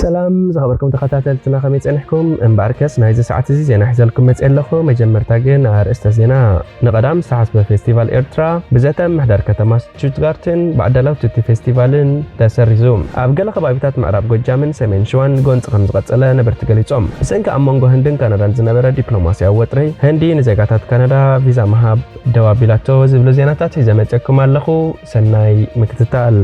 ሰላም ዝኸበርኩም ተኸታተልትና፣ ከመይ ጸኒሕኩም? እምበኣርከስ ናይዚ ሰዓት እዚ ዜና ሒዘልኩም መጽእ ኣለኹ። መጀመርታ ግን ኣርእስተ ዜና። ንቐዳም ዝተሓስበ ፌስቲቫል ኤርትራ ብዘተ ምሕዳር ከተማ ሽቱትጋርትን ብኣዳለውቲ እቲ ፌስቲቫልን ተሰሪዙ። ኣብ ገለ ከባቢታት ምዕራብ ጎጃምን ሰሜን ሸዋን ጎንፂ ከም ዝቐጸለ ነበርቲ ገሊጾም። ብሰንኪ ኣብ መንጎ ህንድን ካናዳን ዝነበረ ዲፕሎማስያዊ ወጥሪ፣ ህንዲ ንዜጋታት ካናዳ ቪዛ ምሃብ ደው ኣቢላቶ ዝብሉ ዜናታት ሒዘ መጽእኩም ኣለኹ። ሰናይ ምክትታል።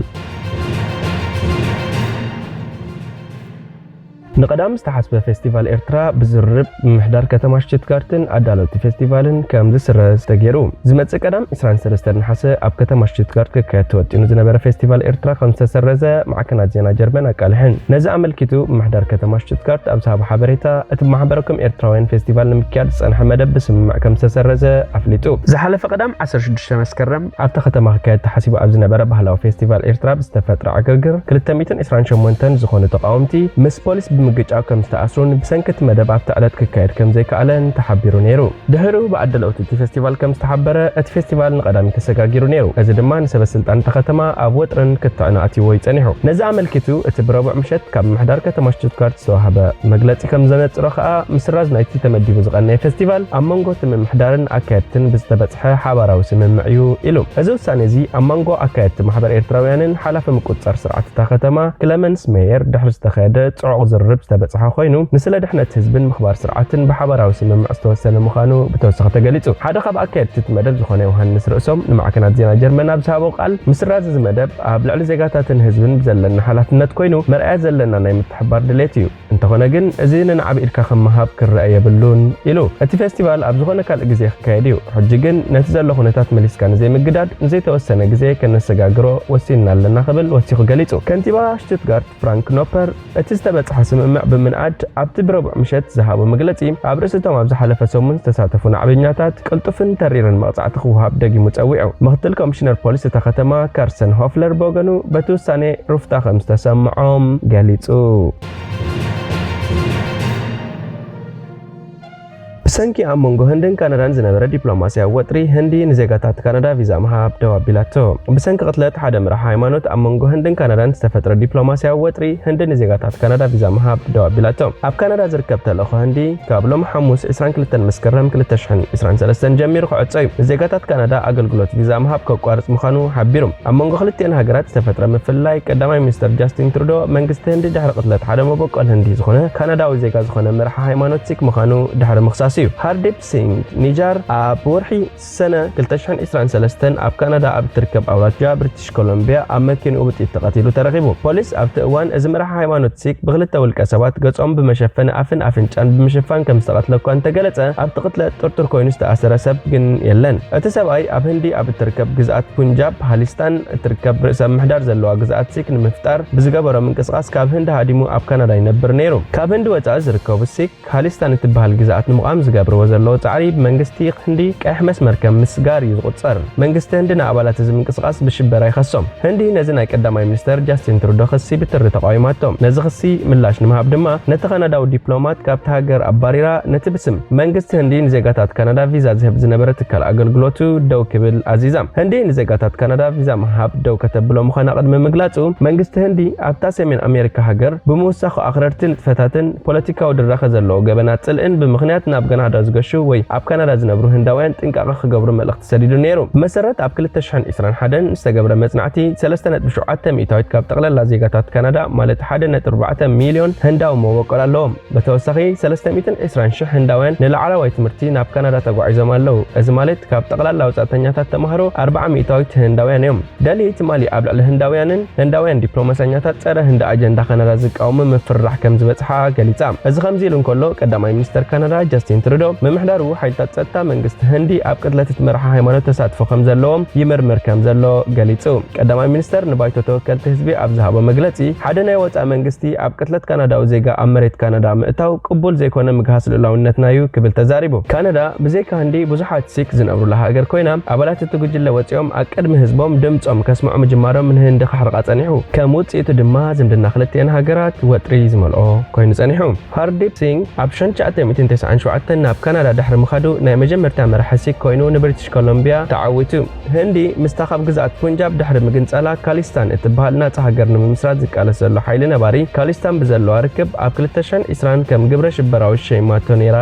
ንቐዳም ዝተሓስበ ፌስቲቫል ኤርትራ ብዝርርብ ምምሕዳር ከተማ ሽቱትጋርትን ኣዳለውቲ ፌስቲቫልን ከም ዝስረዝ ተገይሩ። ዝመጽእ ቀዳም ዕስራን ሰለስተን ነሓሰ ኣብ ከተማ ሽቱትጋርት ክካየድ ተወጢኑ ዝነበረ ፌስቲቫል ኤርትራ ከም ዝተሰረዘ ማዕከናት ዜና ጀርመን ኣቃልሐን። ነዚ ኣመልኪቱ ምምሕዳር ከተማ ሽቱትጋርት ኣብ ዝሃቦ ሓበሬታ፣ እቲ ብማሕበረኩም ኤርትራውያን ፌስቲቫል ንምክያድ ዝጸንሐ መደብ ብስምምዕ ከም ዝተሰረዘ ኣፍሊጡ። ዝሓለፈ ቀዳም ዓሰርተ ሽዱሽተ መስከረም ኣብታ ከተማ ክካየድ ተሓሲቡ ኣብ ዝነበረ ባህላዊ ፌስቲቫል ኤርትራ ብዝተፈጥረ ዕግርግር ክልተ ሚእትን ዕስራን ሸሞንተን ዝኾኑ ተቓወምቲ ምስ ፖሊስ ብምግጫው ከም ዝተኣስሩን ብሰንኪ እቲ መደብ ኣብቲ ዕለት ክካየድ ከም ዘይከኣለን ተሓቢሩ ነይሩ። ድሕሪኡ ብኣዳለውቲ እቲ ፌስቲቫል ከም ዝተሓበረ፣ እቲ ፌስቲቫል ንቐዳም ተሰጋጊሩ ነይሩ። እዚ ድማ ንሰበ ስልጣን እታ ከተማ ኣብ ወጥርን ክትዕን ኣእትይዎ እዩ ጸኒሑ። ነዚ ኣመልኪቱ እቲ ብረቡዕ ምሸት ካብ ምምሕዳር ከተማ ሽቱትጋርት ዝተዋህበ መግለጺ ከም ዘነጽሮ ከኣ፣ ምስራዝ ናይቲ ተመዲቡ ዝቐነየ ፌስቲቫል ኣብ መንጎ እቲ ምምሕዳርን ኣካየድትን ብዝተበጽሐ ሓባራዊ ስምምዕ እዩ ኢሉ። እዚ ውሳኔ እዚ ኣብ መንጎ ኣካየድቲ ማሕበር ኤርትራውያንን ሓላፊ ምቁጽጻር ስርዓት እታ ከተማ ክለመንስ ሜየር ድሕሪ ዝተኻየደ ጽዑቕ ዝርርብ ዝተበጽሐ ኮይኑ፣ ንስለ ድሕነት ህዝብን ምኽባር ስርዓትን ብሓባራዊ ስምምዕ ዝተወሰነ ምዃኑ ብተወሳኺ ተገሊጹ። ሓደ ካብ ኣካየድቲ እቲ መደብ ዝኾነ ዮሃንስ ርእሶም ንማዕከናት ዜና ጀርመን ኣብ ዝሃቦ ቃል፣ ምስራዝ እዚ መደብ ኣብ ልዕሊ ዜጋታትን ህዝብን ብዘለና ሓላፍነት ኮይኑ፣ መርኣያ ዘለና ናይ ምትሕብባር ድሌት እዩ። እንተኾነ ግን፣ እዚ ንንዓብ ኢድካ ከም ምሃብ ክረአ የብሉን ኢሉ። እቲ ፌስቲቫል ኣብ ዝኾነ ካልእ ግዜ ክካየድ እዩ። ሕጂ ግን፣ ነቲ ዘሎ ኩነታት መሊስካ ንዘይምግዳድ፣ ንዘይተወሰነ ግዜ ከነሰጋግሮ ወሲንና ኣለና ክብል ወሲኹ ገሊጹ። ከንቲባ ሽቱትጋርት ፍራንክ ኖፐር፣ እቲ ዝተበጽሐ ስምምዕ ብምንኣድ፣ ኣብቲ ብረቡዕ ምሸት ዝሃቦ መግለጺ፣ ኣብ ርእሲ እቶም ኣብ ዝሓለፈ ሰሙን ዝተሳተፉ ናዕበኛታት ቅልጡፍን ተሪርን መቕጻዕቲ ክወሃብ ደጊሙ ጸዊዑ። ምክትል ኮሚሽነር ፖሊስ እታ ከተማ ካርሰን ሆፍለር ብወገኑ፣ በቲ ውሳኔ ሩፍታ ከም ዝተሰምዖም ገሊጹ። ብሰንኪ ኣብ መንጎ ህንድን ካናዳን ዝነበረ ዲፕሎማስያዊ ወጥሪ፣ ህንዲ ንዜጋታት ካናዳ ቪዛ ምሃብ ደው ኣቢላቶ። ብሰንኪ ቅትለት ሓደ መራሒ ሃይማኖት ኣብ መንጎ ህንድን ካናዳን ዝተፈጥረ ዲፕሎማስያዊ ወጥሪ፣ ህንዲ ንዜጋታት ካናዳ ቪዛ ምሃብ ደው ኣቢላቶ። ኣብ ካናዳ ዝርከብ ተልእኾ ህንዲ፣ ካብ ሎም ሓሙስ ዕስራን ክልተን መስከረም ክልተ ሽሕን ዕስራን ሰለስተን ጀሚሩ ክዕጾ እዩ። ንዜጋታት ካናዳ ኣገልግሎት ቪዛ ምሃብ ከቋርጽ ምዃኑ ሓቢሩ። ኣብ መንጎ ክልቲኤን ሃገራት ዝተፈጥረ ምፍልላይ፣ ቀዳማይ ሚኒስተር ጃስቲን ትሩዶ፣ መንግስቲ ህንዲ ድሕሪ ቅትለት ሓደ መበቆል ህንዲ ዝኾነ ካናዳዊ ዜጋ ዝኾነ መራሒ ሃይማኖት ሲክ ምዃኑ ድሕሪ ምኽሳሱ እዩ። ሃርዲፕ ሲንግ ኒጃር ኣብ ወርሒ ሰነ ክልተ ሽሕን ዕስራን ሰለስተን ኣብ ካናዳ ኣብ እትርከብ ኣውራጃ ብሪቲሽ ኮሎምቢያ ኣብ መኪንኡ ብጥይት ተቐቲሉ ተረኺቡ። ፖሊስ ኣብቲ እዋን፣ እዚ መራሒ ሃይማኖት ሲክ ብክልተ ውልቀ ሰባት ገጾም ብመሸፈኒ ኣፍን ኣፍንጫን ብምሽፋን ከም ዝተቐትለ እኳ እንተገለጸ፣ ኣብቲ ቅትለት ጥርጡር ኮይኑ ዝተኣሰረ ሰብ ግን የለን። እቲ ሰብኣይ ኣብ ህንዲ ኣብ እትርከብ ግዝኣት ፑንጃብ ሃሊስታን እትርከብ ርእሰ ምምሕዳር ዘለዋ ግዝኣት ሲክ ንምፍጣር ብዝገበሮ ምንቅስቓስ ካብ ህንዲ ሃዲሙ ኣብ ካናዳ ይነብር ነይሩ። ካብ ህንዲ ወጻኢ ዝርከቡ ሲክ ሃሊስታን እትበሃል ግዝኣት ንምቓም ዝገብርዎ ዘለዉ ጻዕሪ ብመንግስቲ ህንዲ ቀይሕ መስመር ከም ምስጋር እዩ ዝቑጸር። መንግስቲ ህንዲ ንኣባላት እዚ ምንቅስቓስ ብሽበራ ይኸሶም። ህንዲ ነዚ ናይ ቀዳማይ ሚኒስተር ጃስቲን ትሩዶ ክሲ ብትሪ ተቓዊማቶ። ነዚ ክሲ ምላሽ ንምሃብ ድማ ነቲ ካናዳዊ ዲፕሎማት ካብቲ ሃገር ኣባሪራ፣ ነቲ ብስም መንግስቲ ህንዲ ንዜጋታት ካናዳ ቪዛ ዝህብ ዝነበረ ትካል ኣገልግሎቱ ደው ክብል ኣዚዛ። ህንዲ ንዜጋታት ካናዳ ቪዛ ምሃብ ደው ከተብሎ ምዃና ቅድሚ ምግላጹ፣ መንግስቲ ህንዲ ኣብታ ሰሜን ኣሜሪካ ሃገር ብምውሳኹ ኣኽረርቲ ንጥፈታትን ፖለቲካዊ ድራኸ ዘለዎ ገበናት ጽልእን ብምኽንያት ናብ ካናዳ ዝገሹ ወይ ኣብ ካናዳ ዝነብሩ ህንዳውያን ጥንቃቐ ክገብሩ መልእኽቲ ሰዲዱ ነይሩ። ብመሰረት ኣብ ክልተ ሽሕን ዕስራን ሓደን ዝተገብረ መጽናዕቲ፣ ሰለስተ ነጥቢ ሸውዓተ ሚእታዊት ካብ ጠቕላላ ዜጋታት ካናዳ፣ ማለት ሓደ ነጥቢ ኣርባዕተ ሚልዮን ህንዳዊ መበቆል ኣለዎም። ብተወሳኺ፣ ሰለስተ ሚእትን ዕስራን ሽሕ ህንዳውያን ንላዕለዋይ ትምህርቲ ናብ ካናዳ ተጓዒዞም ኣለዉ። እዚ ማለት፣ ካብ ጠቕላላ ወጻእተኛታት ተማሃሮ ኣርብዓ ሚእታዊት ህንዳውያን እዮም። ደልሂ ትማሊ ኣብ ልዕሊ ህንዳውያንን ህንዳውያን ዲፕሎማሰኛታት ጸረ ህንዲ ኣጀንዳ ካናዳ ዝቃወሙ ምፍርራሕ ከም ዝበጽሓ ገሊጻ። እዚ ከምዚ ኢሉ እንከሎ፣ ቀዳማይ ሚኒስተር ካናዳ ጃስቲን ትሩዶ፣ ምምሕዳሩ ሓይልታት ጸጥታ መንግስቲ ህንዲ ኣብ ቅትለት እቲ መራሒ ሃይማኖት ተሳትፎ ከም ዘለዎም ይምርምር ከም ዘሎ ገሊጹ። ቀዳማይ ሚኒስተር ንባይቶ ተወከልቲ ህዝቢ ኣብ ዝሃቦ መግለጺ፣ ሓደ ናይ ወጻኢ መንግስቲ ኣብ ቅትለት ካናዳዊ ዜጋ ኣብ መሬት ካናዳ ምእታው ቅቡል ዘይኮነ ምግሃስ ልኡላውነትና እዩ ክብል ተዛሪቡ። ካናዳ ብዘይካ ህንዲ ብዙሓት ሲክ ዝነብሩላ ሃገር ኮይና፣ ኣባላት እቲ ጉጅለ ወጺኦም ኣብ ቅድሚ ህዝቦም ድምጾም ከስምዑ ምጅማሮም ንህንዲ ከሕርቓ ጸኒሑ። ከም ውጽኢቱ ድማ ዝምድና ክልቲኤን ሃገራት ወጥሪ ዝመልኦ ኮይኑ ጸኒሑ። ሃርዲፕ ሲንግ ኣብ ሽሕን ትሽዓተ ሚእትን ተስዓን ሸውዓተን ናብ ካናዳ ድሕሪ ምኻዱ ናይ መጀመርታ መራሒ ሲክ ኮይኑ ንብሪቲሽ ኮሎምቢያ ተዓዊቱ። ህንዲ ምስታ ካብ ግዝኣት ፑንጃብ ድሕሪ ምግንጻላ ካሊስታን እትበሃል ናጻ ሃገር ንምምስራት ዝቃለስ ዘሎ ሓይሊ ነባሪ ካሊስታን ብዘለዋ ርክብ ኣብ ክልተ ሽሕን ዕስራን ከም ግብረ ሽበራዊ ሸይማቶ ነይራ።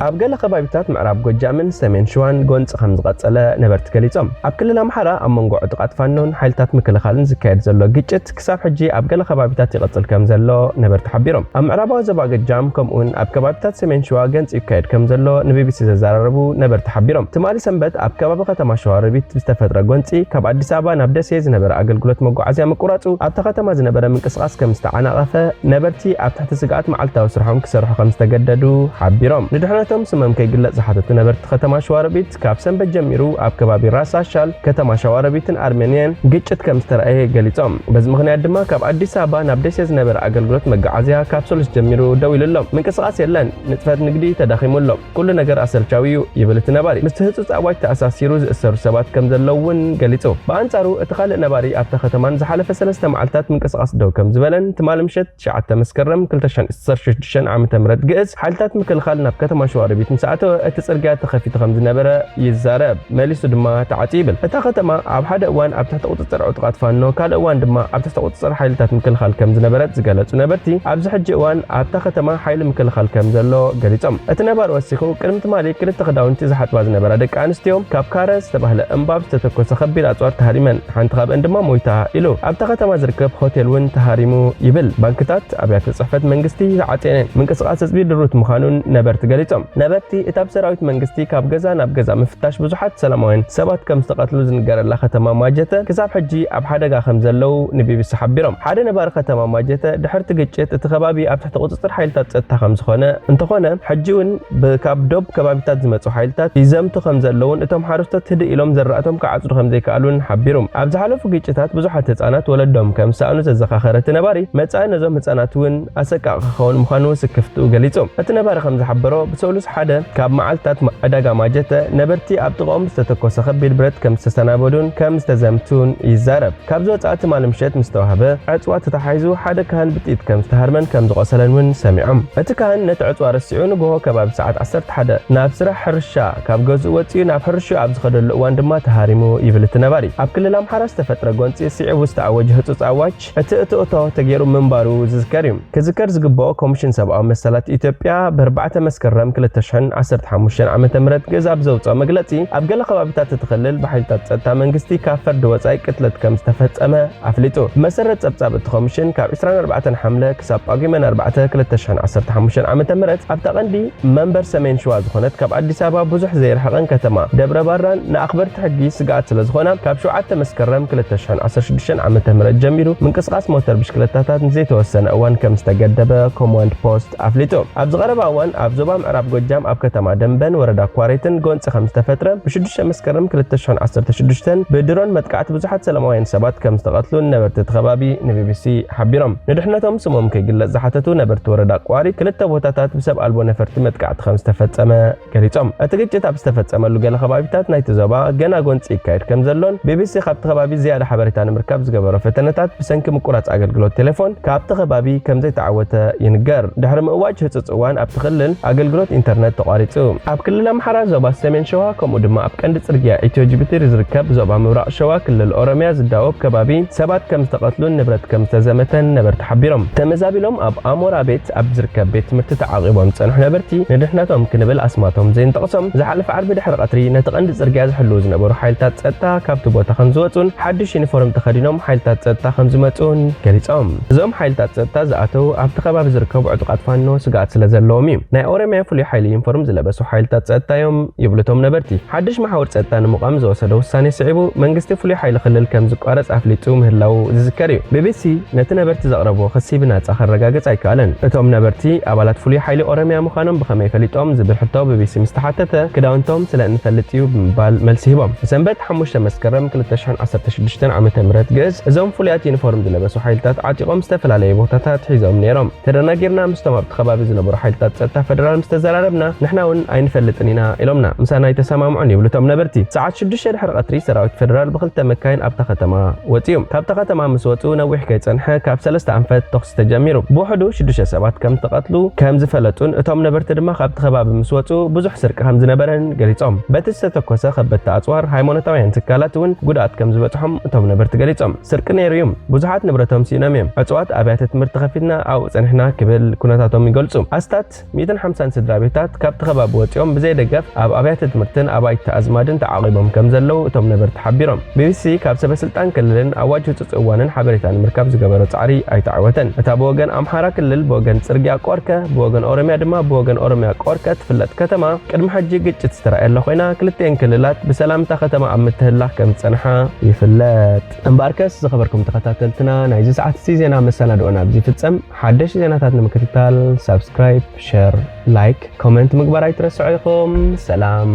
ኣብ ገለ ከባቢታት ምዕራብ ጎጃምን ሰሜን ሸዋን ጎንፂ ከም ዝቐጸለ ነበርቲ ገሊጾም። ኣብ ክልል ኣምሓራ ኣብ መንጎ ዕጡቓት ፋኖን ሓይልታት ምክልኻልን ዝካየድ ዘሎ ግጭት ክሳብ ሕጂ ኣብ ገለ ከባቢታት ይቐጽል ከም ዘሎ ነበርቲ ሓቢሮም። ኣብ ምዕራባዊ ዞባ ጎጃም ከምኡውን ኣብ ከባቢታት ሰሜን ሸዋ ገንፂ ይካየድ ከም ዘሎ ንቢቢሲ ዘዘራረቡ ነበርቲ ሓቢሮም። ትማሊ ሰንበት ኣብ ከባቢ ከተማ ሸዋሮቢት ዝተፈጥረ ጎንፂ ካብ ኣዲስ ኣበባ ናብ ደሴ ዝነበረ ኣገልግሎት መጓዓዝያ ምቁራጹ ኣብታ ከተማ ዝነበረ ምንቅስቓስ ከም ዝተዓናቐፈ ነበርቲ ኣብ ትሕቲ ስግኣት መዓልታዊ ስርሖም ክሰርሑ ከም ዝተገደዱ ሓቢሮም። ንድሕነቶም ስሞም ከይግለጽ ዝሓተቱ ነበርቲ ከተማ ሸዋሮቢት ካብ ሰንበት ጀሚሩ ኣብ ከባቢ ራስ ኣሻል፣ ከተማ ሸዋሮቢትን ኣርሜንያን ግጭት ከም ዝተረኣየ ገሊጾም። በዚ ምኽንያት ድማ ካብ ኣዲስ ኣበባ ናብ ደሴ ዝነበረ ኣገልግሎት መጓዓዝያ ካብ ሰሉስ ጀሚሩ ደው ኢሉ ኣሎ። ምንቅስቓስ የለን። ንጥፈት ንግዲ ተዳኺሙ ኣሎ። ኩሉ ነገር ኣሰልቻዊ እዩ ይብል እቲ ነባሪ። ምስቲ ህጹጽ ኣዋጅ ተኣሳሲሩ ዝእሰሩ ሰባት ከም ዘለዉ እውን ገሊጹ። ብኣንጻሩ እቲ ካልእ ነባሪ ኣብታ ከተማን ዝሓለፈ ሰለስተ መዓልታት ምንቅስቓስ ደው ከም ዝበለን ትማሊ ምሸት ትሽዓተ መስከረም ክልተ ሽሕን ዓሰርተ ሽዱሽተን ዓመተ ምህረት ግእዝ ሓይልታት ምክልኻል ናብ ከተማ ሸዋሮቢት ምስ ኣተወ እቲ ጽርግያ ተኸፊቱ ከም ዝነበረ ይዛረብ። መሊሱ ድማ ተዓጽዩ ይብል። እታ ከተማ ኣብ ሓደ እዋን ኣብ ትሕቲ ቁጽጽር ዕጡቓት ፋኖ ካልእ እዋን ድማ ኣብ ትሕቲ ቁጽጽር ሓይልታት ምክልኻል ከም ዝነበረት ዝገለጹ ነበርቲ ኣብዚ ሕጂ እዋን ኣብታ ከተማ ሓይሊ ምክልኻል ከም ዘሎ ገሊጾም። እቲ ነባሪ ወሲኹ ቅድሚ ትማሊ ክልተ ክዳውንቲ ዝሓጽባ ዝነበራ ደቂ ኣንስትዮ ካብ ካረ ዝተባህለ እምባብ ዝተተኮሰ ከቢድ ኣጽዋር ተሃሪመን ሓንቲ ካብአን ድማ ሞይታ ኢሉ። ኣብታ ከተማ ዝርከብ ሆቴል እውን ተሃሪሙ ይብል። ባንክታት፣ ኣብያተ ጽሕፈት መንግስቲ ተዓጽየን። ምንቅስቓስ ህዝቢ ድሩት ምዃኑን ነበርቲ ገሊጾም። ነበርቲ እታ ብሰራዊት መንግስቲ ካብ ገዛ ናብ ገዛ ምፍታሽ ብዙሓት ሰላማውያን ሰባት ከም ዝተቐትሉ ዝንገረላ ከተማ ማጀተ ክሳብ ሕጂ ኣብ ሓደጋ ከም ዘለዉ ንቢቢሲ ሓቢሮም። ሓደ ነባሪ ከተማ ማጀተ ድሕርቲ ግጭት እቲ ከባቢ ኣብ ትሕቲ ቁጽጽር ሓይልታት ጸጥታ ከም ዝኾነ እንተኾነ ሕጂ እውን ብ-፣ ካብ ዶብ ከባቢታት ዝመጹ ሓይልታት ይዘምቱ ከም ዘለውን እቶም ሓረስቶት ህድእ ኢሎም ዘራእቶም ክዓጽዱ ከም ዘይከኣሉን ሓቢሩ። ኣብ ዝሓለፉ ግጭታት ብዙሓት ህጻናት ወለዶም ከም ዝሰኣኑ ዘዘኻኸረ እቲ ነባሪ፣ መጻኢ ነዞም ህጻናት እውን ኣሰቃቒ ክኸውን ምዃኑ ስክፍትኡ ገሊጹ። እቲ ነባሪ ከም ዝሓበሮ፣ ብሰሉስ ሓደ ካብ መዓልታት ማ-፣ ዕዳጋ ማጀተ ነበርቲ ኣብ ጥቓኦም ዝተተኮሰ ከቢድ ብረት ከም ዝተሰናበዱን ከም ዝተዘምቱን ይዛረብ። ካብ ዝወጽኣ ትማሊ ምሸት ምስ ተዋህበ ዕጽዋ ተታሓሒዙ ሓደ ካህን ብጥይት ከም ዝተሃርመን ከም ዝቖሰለን እውን ሰሚዖም። እቲ ካህን ነቲ ዕጽዋ ረሲዑ ንግሆ ከባቢ ሰዓት ዓሰርተ ሓደ ናብ ስራሕ ሕርሻ ካብ ገዝኡ ወጺኡ ናብ ሕርሽኡ ኣብ ዝኸደሉ እዋን ድማ ተሃሪሙ ይብል እቲ ነባሪ። ኣብ ክልል ኣምሓራ ዝተፈጥረ ጎንጺ ስዒቡ ዝተኣወጀ ህጹጽ ኣዋጅ እቲ እትእቶ ተገይሩ ምንባሩ ዝዝከር እዩ። ክዝከር ዝግብኦ ኮሚሽን ሰብኣዊ መሰላት ኢትዮጵያ ብኣርባዕተ መስከረም ክልተ ሽሕን ዓሰርተ ሓሙሽተን ዓመተ ምህረት ግእዝ ኣብ ዘውጽኦ መግለጺ ኣብ ገለ ከባቢታት እቲ ክልል ብሓይልታት ጸጥታ መንግስቲ ካብ ፈርዲ ወጻኢ ቅትለት ከም ዝተፈጸመ ኣፍሊጡ። ብመሰረት ጸብጻብ እቲ ኮሚሽን ካብ ዕስራን ኣርባዕተን ሓምለ ክሳብ ጳጉመን ኣርባዕተ ክልተ ሽሕን ዓሰርተ ሓሙሽተን ዓመተ ምህረት ኣብታ ቀንዲ መንበር ሰሜን ሸዋ ዝኾነት ካብ ኣዲስ ኣበባ ብዙሕ ዘይርሕቐን ከተማ ደብረ ባራን ንኣኽበርቲ ሕጊ ስግኣት ስለ ዝኾና ካብ ሸውዓተ መስከረም ክልተ ሽሕን ዓሰርተ ሽዱሽተን ዓመተ ምህረት ጀሚሩ ምንቅስቓስ ሞተር ብሽክለታታት ንዘይተወሰነ እዋን ከም ዝተገደበ ኮማንድ ፖስት ኣፍሊጡ። ኣብዚ ቀረባ እዋን ኣብ ዞባ ምዕራብ ጎጃም ኣብ ከተማ ደንበን ወረዳ ኳሬትን ጎንፂ ከም ዝተፈጥረ ብሽዱሽተ መስከረም ክልተ ሽሕን ዓሰርተ ሽዱሽተን ብድሮን መጥቃዕቲ ብዙሓት ሰላማውያን ሰባት ከም ዝተቐትሉን ነበርቲ እቲ ከባቢ ንቢቢሲ ሓቢሮም። ንድሕነቶም ስሞም ከይግለጽ ዝሓተቱ ነበርቲ ወረዳ ቋሪት ክልተ ቦታታት ብሰብ ኣልቦ ነፈርቲ መጥቃዕቲ ከም ዝተፈጸመ ገሊጾም። እቲ ግጭት ኣብ ዝተፈጸመሉ ገለ ከባቢታት ናይቲ ዞባ ገና ጎንጺ ይካየድ ከም ዘሎን ቢቢሲ ካብቲ ከባቢ ዝያዳ ሓበሬታ ንምርካብ ዝገበሮ ፈተነታት ብሰንኪ ምቁራጽ ኣገልግሎት ቴሌፎን ካብቲ ከባቢ ከም ዘይተዓወተ ይንገር። ድሕሪ ምእዋጅ ህጹጽ እዋን ኣብቲ ክልል ኣገልግሎት ኢንተርነት ተቋሪጹ። ኣብ ክልል ኣምሓራ ዞባ ሰሜን ሸዋ ከምኡ ድማ ኣብ ቀንዲ ጽርግያ ኢትዮ ጅቡቲ ዝርከብ ዞባ ምብራቕ ሸዋ ክልል ኦሮሚያ ዝዳወብ ከባቢ ሰባት ከም ዝተቐትሉን ንብረት ከም ዝተዘመተን ነበርቲ ሓቢሮም። ተመዛቢሎም ኣብ ኣሞራ ቤት ኣብ ዝርከብ ቤት ትምህርቲ ተዓቂቦም ዝጸንሑ ነበርቲ ንድሕነቶም ክንብል ኣስማቶም ዘይንጠቕሶም ዝሓለፈ ዓርቢ ድሕሪ ቀትሪ ነቲ ቀንዲ ጽርግያ ዝሕልዉ ዝነበሩ ሓይልታት ጸጥታ ካብቲ ቦታ ከም ዝወጹን ሓድሽ ዩኒፎርም ተኸዲኖም ሓይልታት ጸጥታ ከም ዝመጹን ገሊጾም። እዞም ሓይልታት ጸጥታ ዝኣተዉ ኣብቲ ከባቢ ዝርከቡ ዕጡቓት ፋኖ ስግኣት ስለ ዘለዎም እዩ። ናይ ኦሮሚያ ፍሉይ ሓይሊ ዩኒፎርም ዝለበሱ ሓይልታት ጸጥታ እዮም ይብሉ እቶም ነበርቲ። ሓድሽ መሓውር ጸጥታ ንምቋም ዝወሰዶ ውሳኔ ስዒቡ መንግስቲ ፍሉይ ሓይሊ ክልል ከም ዝቋረጽ ኣፍሊጡ ምህላዉ ዝዝከር እዩ። ቢቢሲ ነቲ ነበርቲ ዘቕረብዎ ክሲ ብናጻ ከረጋግጽ ኣይከኣለን። እቶም ነበርቲ ኣባላት ፍሉይ ሓይሊ ኦሮሚያ ምዃኖም ብኸመይ ፈሊጦም ዝብል ሕቶ ቢቢሲ ምስ ተሓተተ ክዳውንቶም ስለ እንፈልጥ እዩ ብምባል መልሲ ሂቦም። ብሰንበት ሓሙሽተ መስከረም ክልተ ሽሕን ዓሰርተ ሽዱሽተን ዓመተ ምህረት ግእዝ እዞም ፍሉያት ዩኒፎርም ዝለበሱ ሓይልታት ዓጢቖም ዝተፈላለየ ቦታታት ሒዞም ነይሮም። ተደናጊርና ምስቶም ኣብቲ ከባቢ ዝነበሩ ሓይልታት ጸጥታ ፈደራል ምስ ተዘራ ዘረብና ንሕና እውን ኣይንፈልጥን ኢና ኢሎምና። ምሳና ኣይተሰማምዑን ይብሉ እቶም ነበርቲ። ሰዓት ሽዱሽተ ድሕሪ ቀትሪ ሰራዊት ፌደራል ብክልተ መካይን ኣብታ ከተማ ወፂኡ። ካብታ ከተማ ምስ ወፁ ነዊሕ ከይፀንሐ ካብ ሰለስተ ኣንፈት ተኹሲ ተጀሚሩ። ብውሕዱ ሽዱሽተ ሰባት ከም ተቐትሉ ከም ዝፈለጡን እቶም ነበርቲ ድማ ካብቲ ከባቢ ምስ ወፁ ብዙሕ ስርቂ ከም ዝነበረን ገሊፆም። በቲ ዝተተኮሰ ከበድቲ ኣፅዋር ሃይማኖታውያን ትካላት እውን ጉድኣት ከም ዝበፅሖም እቶም ነበርቲ ገሊፆም። ስርቂ ነይሩ እዩ። ብዙሓት ንብረቶም ስኢኖም እዮም። ዕፅዋት ኣብያተ ትምህርቲ ከፊትና ኣብኡ ፀኒሕና ክብል ኩነታቶም ይገልፁ። ኣስታት ሚእትን ሓምሳን ስድራ ቤታት ካብቲ ከባቢ ወፂኦም ብዘይ ደገፍ ኣብ ኣብያተ ትምህርትን ኣባይቲ ኣዝማድን ተዓቒቦም ከም ዘለዉ እቶም ነበርቲ ሓቢሮም። ቢቢሲ ካብ ሰበ ስልጣን ክልልን ኣዋጅ ህፁፅ እዋንን ሓበሬታ ንምርካብ ዝገበሮ ፃዕሪ ኣይተዓወተን። እታ ብወገን ኣምሓራ ክልል ብወገን ፅርግያ ቆርከ፣ ብወገን ኦሮሚያ ድማ ብወገን ኦሮሚያ ቆርከ ትፍለጥ ከተማ ቅድሚ ሕጂ ግጭት ዝተረኣየላ ኮይና፣ ክልቲኤን ክልላት ብሰላም እታ ከተማ ኣብ ምትህልላኽ ከም ዝፀንሓ ይፍለጥ። እምበኣርከስ ዝኸበርኩም ተኸታተልትና፣ ናይዚ ሰዓት እዚ ዜና መሰናድኦና ኣብዚ ይፍጸም። ሓደሽቲ ዜናታት ንምክትታል ሳብስክራይብ፣ ሸር፣ ላይክ፣ ኮመንት ምግባር ኣይትረስዑ ኢኹም። ሰላም።